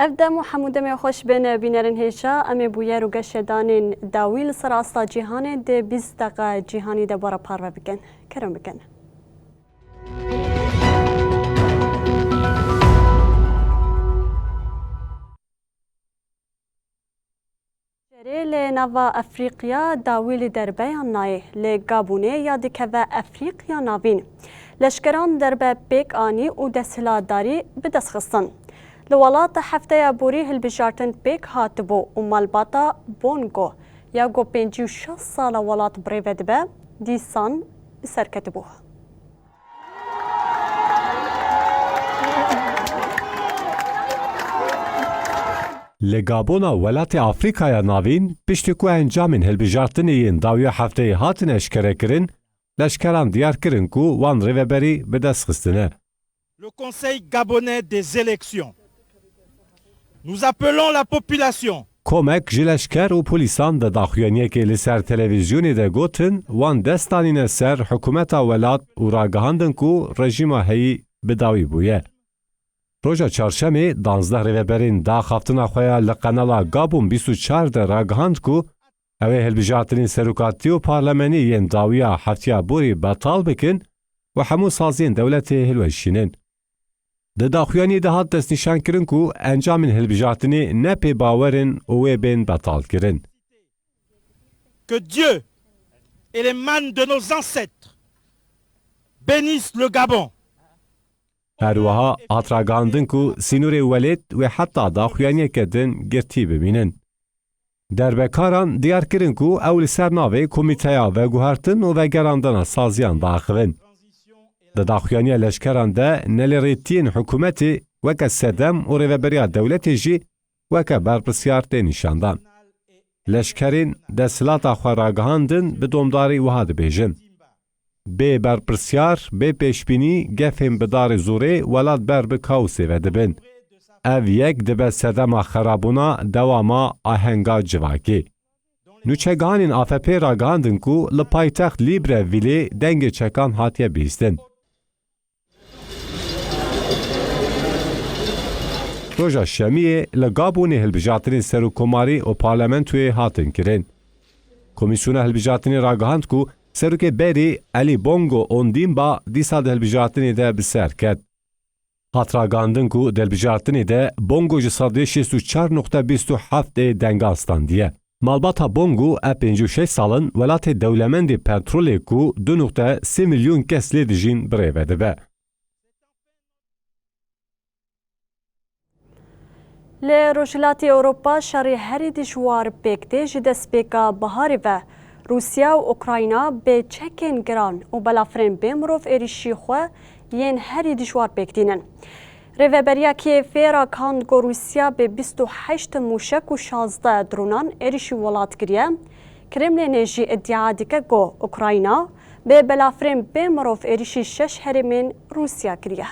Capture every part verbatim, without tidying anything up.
Ev dem û hemû demê xweş bên bînerên hêja. Em ê bûyer û geşedanên dawî li ser asta cîhanê di bîst deqa cîhanî de we re parve bikin. Kerem bikin. Şerê li nava Efrîqiya dawî li derbeyan nayê, li Gabûnê ya dikeve Efrîqiya Navîn. Leşkeran derbe pêk anî û desthilatdarî bi dest xistin. Li welat hefteya borî hilbijartin pêk hatibû û malbata Bongo ya ku pêncî û şeş sala welat bi rê ve dibe, dîsan bi ser ketibû. Li Gabona welatê Afrîkaya Navîn, piştî ku encamên hilbijartinê yên dawiya hefteyê hatin eşkerekirin, leşkeran diyar kirin ku wan rêveberî bi dest xistine. Le Conseil gabonais des élections. Nous appelons la population. Komek ji leşker û polîsan di daxuyaniyekê li ser televîzyonê de gotin, wan dest danîne ser hikûmeta welat û ragihandin ku rejîma heyî bi dawî bûye. Roja çarşemê, danzdeh rêveberên di axaftina xwe ya li qenala Gabon bîst û çar de ragihand ku ew ê hilbijartinên serokatî û parlamenî yên dawiya heftiya borî betal bikin û hemû saziyên dewletê hilweşînin. Di daxuyaniyê de hat destnîşankirin ku encamên hilbijartinê ne pê bawer in û wê bên betalkirin. Que Dieu et les mânes de nos ancêtres bénissent le Gabon. Her wiha hat ragihandin ku sînorê welêt wê heta daxuyaniyeke din girtî bimînin. Derbekaran diyar kirin ku ew li ser navê Komîteya Veguhertin û Vegerandina Saziyan diaxivin. Di daxuyaniya leşkeran de nelêrêtiyên hikûmetê weke sedem û rêveberiya dewletê jî weke berpirsyar tê nîşandan. Leşkerên desthilata xwe ragihandin bi domdarî wiha dibêjin: Bê berpirsyar, bê pêşbînî, gefên bi darê zorê welat ber bi kaosê ve dibin. Ev yek dibe sedema xerabûna dewama ahenga civakê. Nûçegihanên A F P'ê ragihandin ku li paytext Librevîlê dengê çekan hatiye bihîstin. Roja Şemiyê li Gabonê hilbijartinên serokkomarî û parlamentoyê hatin kirin. Komîsyona hilbijartinê ragihand ku serokê berê Elî Bongo Ondîmba dîsa di hilbijartinê de bi ser ket. Hat ragihandin ku di hilbijartinê de Bongo ji sedê şêst û çar nuqte bîst û heft ê dengan standiye. Malbata Bongo ev pêncî û şeş sal in welatê dewlemendê petrolê ku du nuqte sê milyon kes lê dijîn bi rê ve dibe. Li Rojhilatê Ewropa şerê herî dijwar pêk tê. Ji destpêka biharê ve Rûsya û Ukrayna bi çekên giran û belafirên bê mirov êrîşî xwe yên herî dijwar pêk tînin. Rêveberiya Kîevê ragihand ku Rûsya bi bîst û heşt mûşek û şazdeh dronan êrîşî welat kiriye. Kremlînê jî îdia dike ku Ukrayna bi belafirên bê mirov êrîşî şeş herêmên Rûsya kiriye.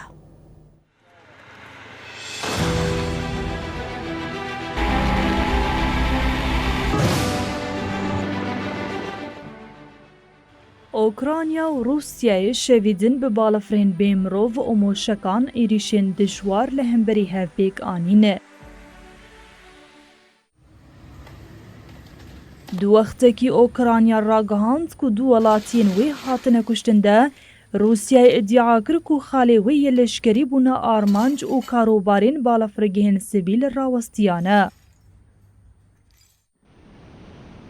Ukrayna û Rûsyayê şevî din bi balafirên bê mirov û moşekan êrîşên dijwar li hemberî hev pêk anîne. Di wextekî Ukrayna ragihand ku du welatiyên wê hatine kuştin de, Rûsyayê îdia kir ku xalê wê yê leşkerî bûne armanc û karobarên balafirgehên sivîl rawestiyane.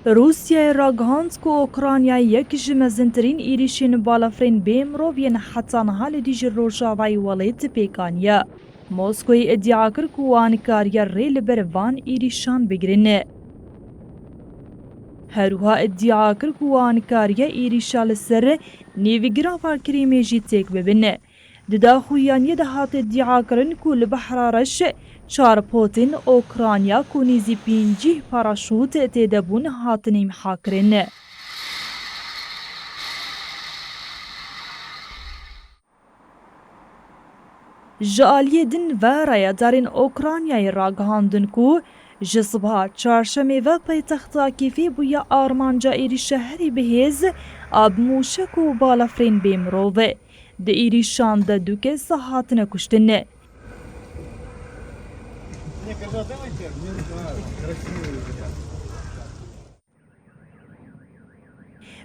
Rûsyayê ragihand ku Ukraynayê yek ji mezintirîn êrîşên balafirên bê mirov yên heta niha li dijî rojavayê welêt pêk aniye. Moskoyê îdia kir ku wan kariye rê li ber van êrîşan bigirin. Herwiha îdia kir ku wan kariye êrîşa li ser nêvgirava Krîmê jî têk bibin. Di daxuyaniyê de hate îdiakirin ku li Behra Reş çar potên Ukrayna ku nêzî pêncî paraşût tê de bûn hatin îmhakirin. Ji aliyê din ve rayedarên Ukraynayê ragihandin ku ji sibeha çarşemê ve paytexta Kîevê bûye armanca êrîşa herî bihêz a bi mûşek û balafirên bê mirov. Di êrîşan de du kes hatine kuştin.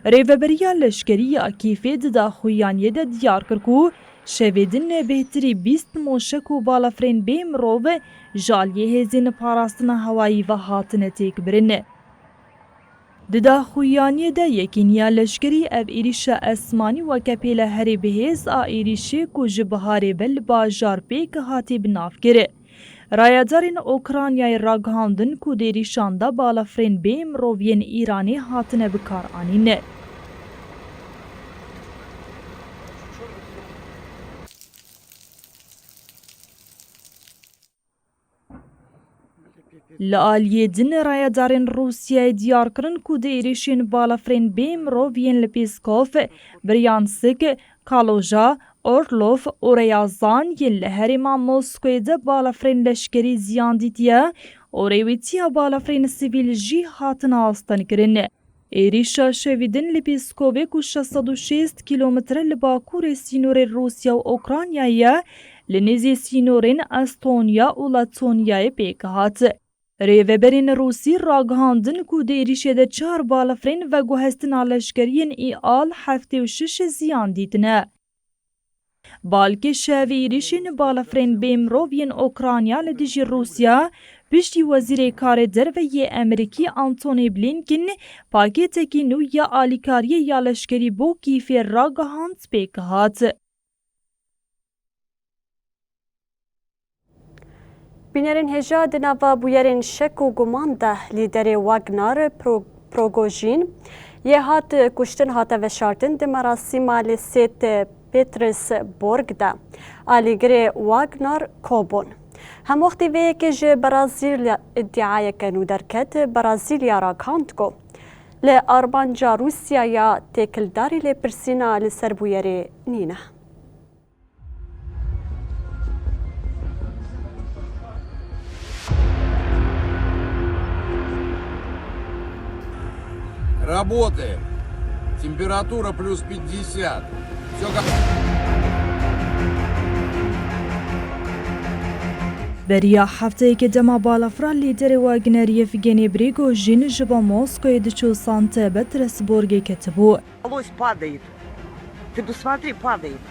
Rêveberiya leşkerî ya Kîevê di daxuyaniyê de diyar kir ku şevê din bêhtirî bîst moşek û balafirên bê mirov ji aliyê hêzên parastina hewayî ve hatine têkbirin. Di daxuyaniyê de yekîniya leşkerî ev êrîşa esmanî weke pêle herî bihêz a êrîşê ku ji biharê ve li bajar pêk hatî bi nav kir. Rayedarên Ukraynayê ragihandin ku di êrîşan de balafirên bê mirov yên Îranê hatine bikaranîn. Li aliyê din rayedarên Rûsyayê diyar kirin ku di êrîşên balafirên bê mirov yên li Pêskov, Bryansk, Kaloja, Orlov û Reyazan yên li herêma Moskoyê de balafirên leşkerî ziyan dîtiye û rêwîtiya balafirên sivîl jî hatine astengkirin. Êrîşa şevî din li Pêskovê ku şeş sed û şêst kîlometre li bakurê sînorê Rûsya û Ukraynayê ye, li nêzî sînorên Estonya û Letonyayê pêk hat. Rêveberên Rûsî ragihandin ku di êrîşê de çar balafirên veguhestina leşkeriyên î al heftê û şeş ziyan dîtine. Balkêşa vê êrîşên balafirên bê mirov yên Ukrayna li dijî Rûsya, piştî Wezîrê Karê Derve yê Amerîkî Antony Blinken pakêtekî nû ya alîkariyê ya leşkerî bo Kîevê ragihand pêk hat. Bînerên hêja, di nava bûyerên şek û guman de lîderê Wagner, Pro-, Prigojîn, yê hat kuştin hate veşartin di merasîma li Saint Petersburg de alîgirê Wagner kobûn. Hemwextî vê yekê ji Brazîlya îdiayeke nû derket, Brazîlya ragihand ku li armanca Rûsya ya têkildarî lêpirsîna li ser bûyerê nîne. Работаем. Температура плюс пятьдесят. Все как... Beriya hefteyekê dema balafira lîderê Wagner Yevgeny Prigojîn ji bo Moskoyê diçû Sante Petersburgê ketibû. Лось падает. Ты посмотри, падает.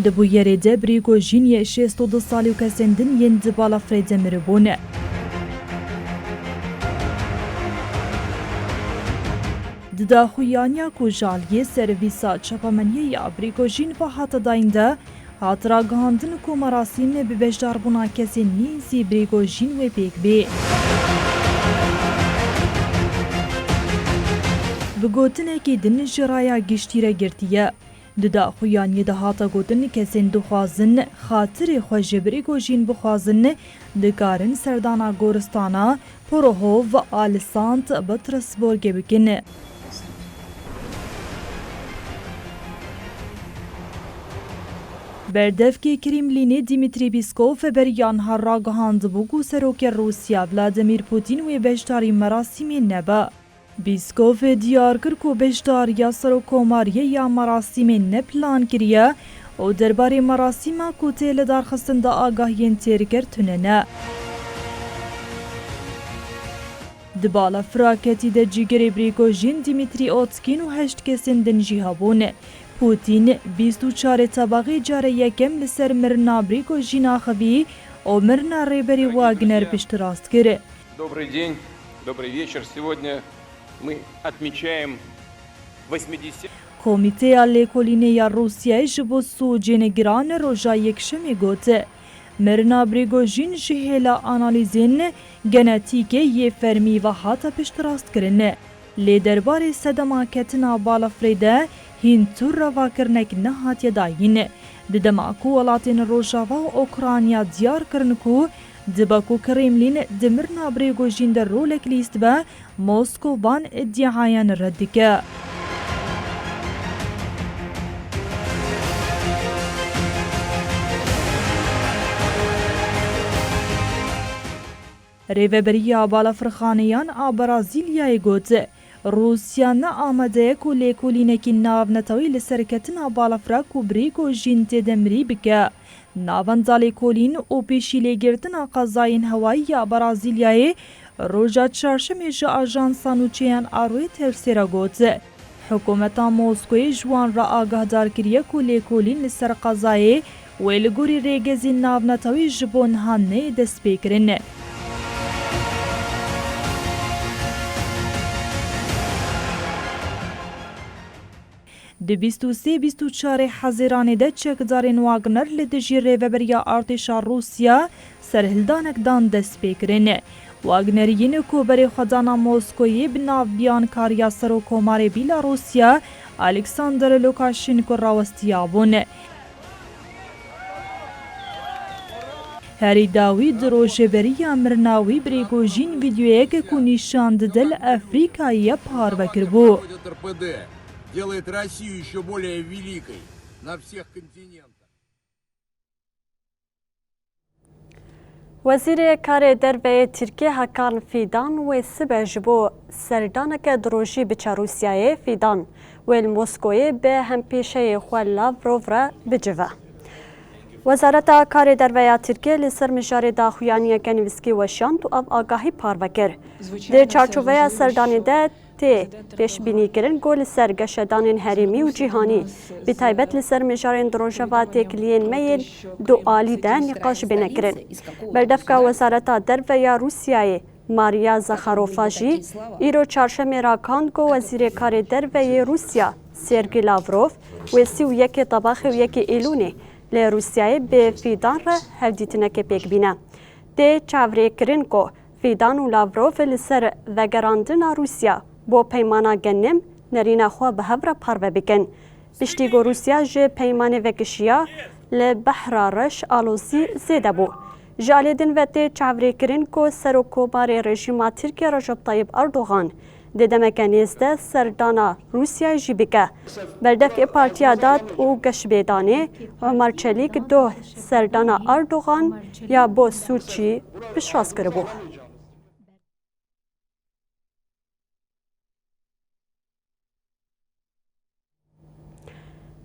Di bûyerê de Prigojîn yê şêst û du salî û kesên din yên di balafirê de miribûn. Di daxuyaniya ku ji aliyê servîsa çapemeniyê ya Prigojîn ve hate dayîn de, hat ragihandin ku merasîm bi beşdarbûna kesên nêzî Prigojîn wê pêk bê. Bi gotinekî din ji raya giştî re girtiye. Di daxuyaniyê de hate gotin, kesên dixwazin xatirê xwe ji Prigojîn bixwazin, dikarin serdana goristana Porohov a li Sant Petersburgê bikin. Berdevkê Kremlînê Dmitry Peskov beriya niha ragihandibû ku serokê Rûsya Vladimir Putin wê beşdarî merasîmê nebe. Peskov diyar kir ku beşdariya serokkomariyê ya merasîmê ne plan kiriye û derbarê merasîma ku tê lidarxistin de agahiyên têrkir tune ne. Di balafira ketî de cîgirê Prigojîn, Dmitry Otkin û heşt kesên din jî hebûn. Putin bîst û çarê Tebexê carê yekem li ser mirina Prigojîn axivî û mirina rêberê Wagner piştrast kir. Добрый день, добрый вечер. Сегодня мы отмечаем восьмидесятый. Komîteya Lêkolînê ya Rûsyayê ji bo sûcên giran roja Yekşemê got, mirina Prigojîn ji hêla analîzên genetîkê yê fermî ve hate piştrast kirin. Lê derbarê sedema ketina balafirê de Hîn tu revakirinek nehatiye dayîn. Di dema ku welatên Rojava û Ukrayna diyar kirin ku dibe ku Kremlîn di mirina Prigojîn de rolek lîst be, Moskow van îdiayan red dike. Rêveberiya Balafirxaneyan a Brazîlyayê got, Rûsya ne amade ye ku lêkolînekî navnetewî li ser ketina balafira ku Prigojîn tê de mirî bike. Navenda lêkolîn û pêşîlêgirtina qezayên hewayî ya Brazîlyayê roja çarşemê ji ajansa nûçeyan a Reutersê re got, Hikûmeta Moskoyê ji wan re agahdar kiriye ku lêkolîn li ser qezayê wê li gorî rêgezên navnetewî ji bo niha neyê destpêkirin. Di bîst û sê bîst û çarê Hezîranê de çekdarên Wagner li dijî rêveberiya artêşa Rûsya serhildanek dan destpêkirin. Wagneriyên ku berê xwe dana Moskoyê bi nav biyankariya Serokkomarê Bîlarûsya Alexander Lukashenko rawestiyabûn. Herî dawî di rojê beriya mirina wî Prigojîn vîdeoyeke ku nîşan dide li Efrîkayê ye parve kiribû. Делает Россию ещё более великой на всех континентах. Wezîrê Karê Derve yê Tirkiyê Hakan Fidan wê sibe ji bo serdaneke dirojî biçe Rûsyayê. Fidan wê li Moskoyê bi hempêşeyê xwe Lavrov re bicive. Wezareta Karê Derve ya Tirkiyê li ser mijarê de xuyaniyeke nivîskî weşand û ev agahî parve kir. Di çarçoveya serdanê de tê pêşbînîkirin ku li ser geşedanên herêmî û cîhanî, bi taybet li ser mijarên di rojeva têkiliyên me yên dualî de nîqaş bêne kirin. Berdevka Wezareta Derve ya Rûsyayê, Maria Zakharova jî îro çarşemê ragihand ku Wezîrê Karê Derve yê Rûsya, Sergî Lavrov, wê sî û yekê Tebaxê û yekê Îlûnê li Rûsyayê bi Fîdan re hevdîtinekê pêk bîne. Tê çavrêkirin ku Fîdan û Lavrov li ser vegerandina Rûsya bo peymana genim nerîna xwe bi hev re parve bikin. Piştî ku Rûsya ji peymanê vekişiya, li Behra Reş alozî zêde bû. Ji alî din ve tê çavrêkirin ku Serokkomarê rejîma Tirkiyê Recep Tayyip Erdogan di demeke nêz de serdana Rûsyayê jî bike. Berdevkê Partiya Dad û Geşbêdanê Omer Çelîk doh serdana Erdogan ya bo Sûçî piştrast kiribû.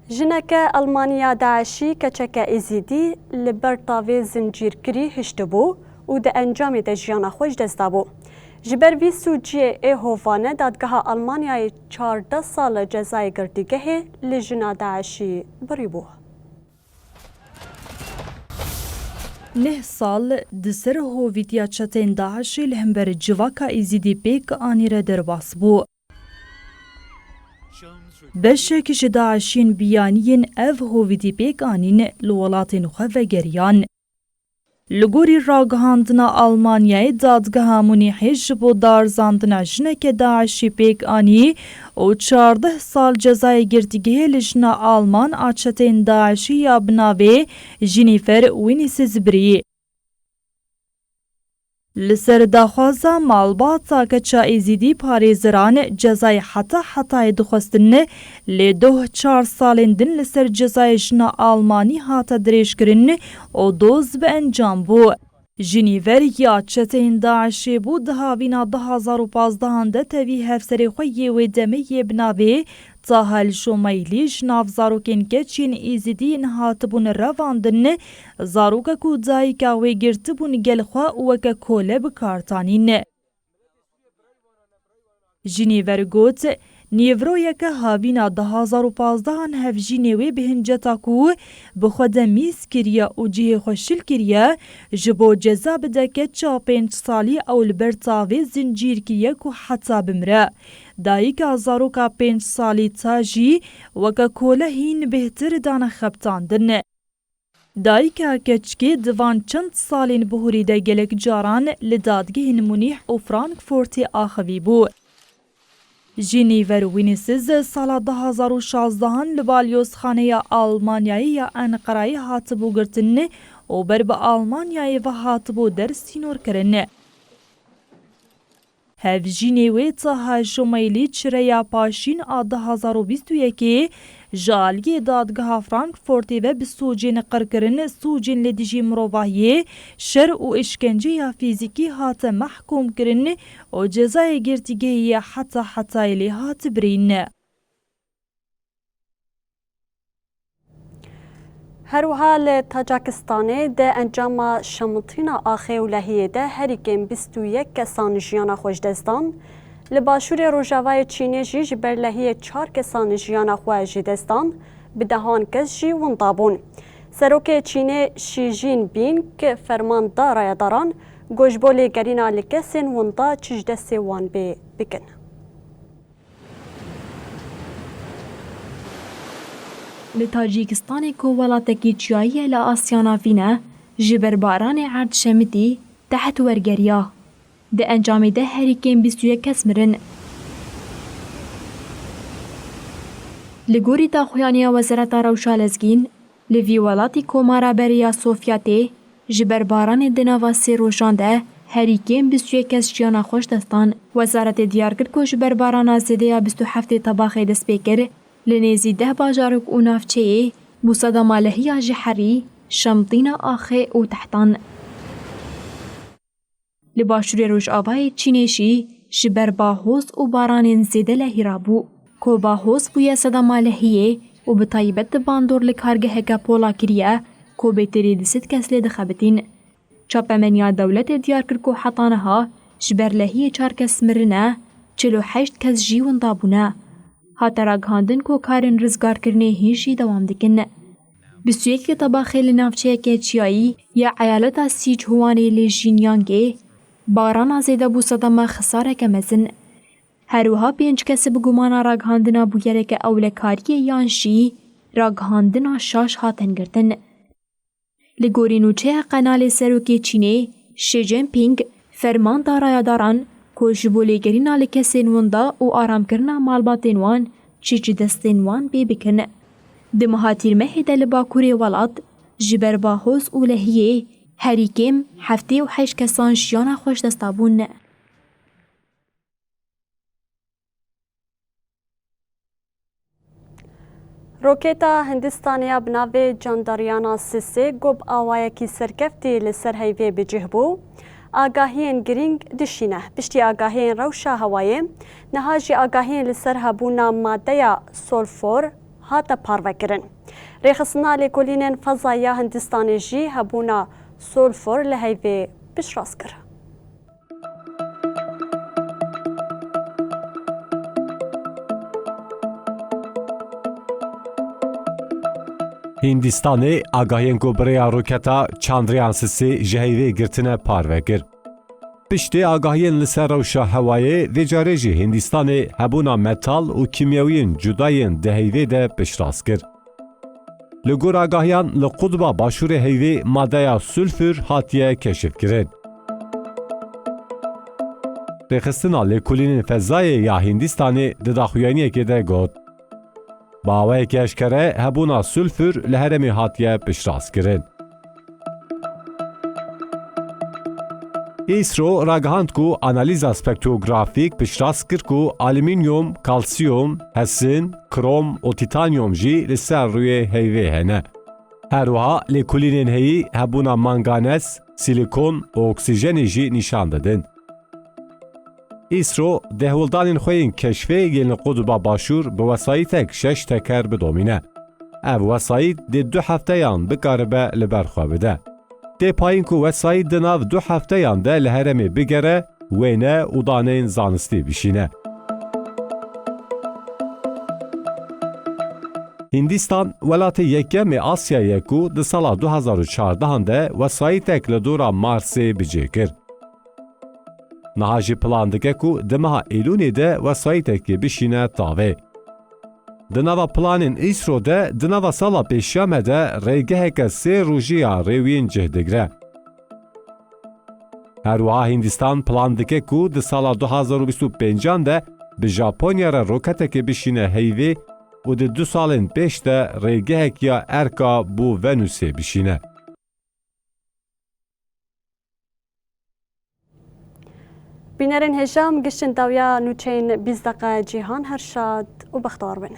Jineke Elmaniya DAIŞî keçeke Êzîdî li ber tavê zincîrkirî hiştibû û di encamê de jiyana xwe ji dest dabû. Ji ber vî sûciyê ê hovane dadgeha Elmanyayê çardeh sal cezayê girtîgehê li jina DAIŞî birîbû. Neh sal di ser hovîtiya çetên DAIŞê li hember civaka Êzîdî pêk anî re derbas bû. Beşek ji DAIŞîn biyaniyên ev hovîtî pêk anîn li welatên xwe vegeriyan. Li gorî ragihandina Almanyayê, dadgeha Munîhê ji bo darizandina jineke DAIŞî pêk anî û çardeh sal cezayê girtîgehê li jina Alman a çetên DAIŞî ya bi navê Jennifer Winisesbri. Li ser daxwaza malbata keça Êzîdî, parêzeran cezayê heta hetayê dixwestin, lê doh çar salên din li ser cezayê jina Almanî hate dirêjkirin û doz bi encam bû. Jenîver ya çeteyên DAIŞê bû di havîna du hazar û pazdehan de tevî hevserê xwe yê wê demê yê bi navê Taha El Şomeylî ji nav zarokên keç yên Êzidî yên hatibûn revandin, zaroka ku dayika wê girtibûn gel xwe û weke kole bi kar tanîn. Jenîver got, Nîvroyeke havîna du hazar û pazdehan hevjînê wê bi hinceta ku bi xwe de mîz kiriye û cihê xwe şil kiriye, ji bo ceza bide keça pênc salî ew li ber tavê zincîr kiriye ku heta bimire. Dayika zaroka pênc salî Taha jî weke kole hîn bêhtir dane xebitandin. Dayika keçikê di van çend salên bihurî de gelek caran li dadgehên Munîh û Frankfurtê axivî bû. Jennifer Winston sala du hazar û şazdehan li balyozxaneya Almanyayê ya Enqerayê hatibû girtin û ber bi Almanyayê ve hatibû dersînorkirin. Hevjînê wê Taha Jumeylî çireya paşîn a du hazar û bîst û yekê ji aliyê dadgeha Frankfurtê ve bi sûcên qirkirin, sûcên li dijî mirovahiyê, şer û îşkenceya fîzîkî hate mehkûmkirin û cezayê girtîgehî ya heta hetayê lê hat birîn. Her wiha li Tacikistanê di encama şemtîna axê û lehiyê de herî kêm bîst û yek kesan jiyana xwe ji dest dan. Li başûrê rojavayê Çînê jî ji ber lehiyê çar kesan jiyana xwe ji dest dan, bi dehan kes jî winda bûn. Serokê Çînê Xi Jinping ferman da rayedaran ku ji bo lêgerîna li kesên winda çi ji destê wan bê bikin. Li Tacikistanê ku welatekî çiyayî ye li Asya Navîn e, ji ber baranê erd şemitî teht wergeriya. Di encamê de herî kêm bîst û yek kes mirin. Li gorî daxuyaniya Wezareta Rewşa Lezgîn, li vî welatî Komara Berê ya Sofyatê, ji ber baranê di nava sê rojan de herî kêm bîst û yek kes jiyana xwe ji dest dan. Wezaretê diyar kir ku ji ber barana zêde ya bîst û heftê tebaxê dest pê kir, li nêzî deh bajarok û navçeyê bû sedema lehiya ji herî, şemtîna axê û tehtan. Li başûrê rojavayê Çînê jî ji ber bahoz û baranên zêde lehî rabû. Ku bahoz bûye sedema lehiyê û bi taybet di bandor li kargeheke pola kiriye ku bêtirî du sed kes lê dixebitîn. Çapemeniya dewletê diyar kir ku heta niha ji ber lehiyê çar kes mirine, çil û heşt kes jî winda bûne. Hate ragihandin ku karên rizgarkirinê hîn jî dewam dikin. Bîst û yek tebaxê li navçeyeke çiyayî ya eyaleta Sichuanê li Xinjiangê barana zêde bû sedema xisareke mezin. Her wiha pênc kes bi gumana ragihandina bûyereke ewlekariyê yan jî ragihandina şaş hatin girtin. Li gorî nûçeya qenalê serokê Çînê Xi Jinping ferman da rayedaran ku ji bo lêgerîna li kesên winda û aramkirina malbatên wan çi ji destên wan bê bikin. Di meha tîrmehê de li bakurê welat ji ber bahoz û lehiyê herî kêm heftê û heşt kesan jiyana xwe ji dest dabûn. Roketa Hindistanê ya bi navê Chandrayana sisê ku bi awayekî serkeftî li ser heyvê bi cih bû, agahiyên girîng dişîne. Piştî agahiyên rewşa hewayê, niha jî agahiyên li ser hebûna madeya solfor hate parvekirin. Rêxistina lêkolînên fezayî ya Hindistanê jî hebûna solfor li heyvê piştrast kir. Hîndistanê agahiyên ku bi rêya roketa Chandrayaan sisê ji heyvê girtine parve kir. Piştî agahiyên li ser rewşa hewayê, vê carê jî Hîndistanê hebûna metal û kîmyewiyên cuda yên di heyvê de piştrast kir. Li gor agahiyan, li qutba başûrê heyvê madeya sulfur hatiye keşifkirin. Rêxistina Lêkolînên Fezayê ya Hîndistanê di daxuyaniyekê de got, bi awayekî eşkere hebûna sulfur li herêmê hatiye piştrast kirin. Îsro ragihand ku analîza spektrografîk piştrast kir ku alumînyum, kalsiyum, hesin, krom û tîtanyum jî li ser rûyê heyvê hene. Her wiha lêkolînên heyî hebûna manganez, sîlîkon û oksîjenê jî nîşan didin. Îsro di hewldanên xwe yên keşfê yên li qutba başûr bi wesayîtek şeş teker bidomîne. Ev wesayît dê du hefteyan bikaribe li ber xwe bide. Tê payîn ku wesayît di nav du hefteyan de li herêmê bigere, wêne û daneyên zanistî bişîne. Hindistan welatê yekem ê Asyayê ye ku di sala du hazar û çardehan de wesayîtek li dora Marsê bi cih kir. Niha jî plan dike ku di meha Êlûnê de wesayîtekê bişîne tavê. Di nava planên Îsro de di nava sala pêşiya me de rêgeheke sê rojî ya rêwîn cih digre. Her wiha Hindistan plan dike ku di sala du hazar û bîst û pêncan de bi Japonya re roketekê bişîne heyvê û di du salên pêş de rêgehek ya erka bo Venusê bişîne. Bînerên hêja, em giştin dawiya nûçeyên bîst deqe cîhan, her şad û bextewar bin.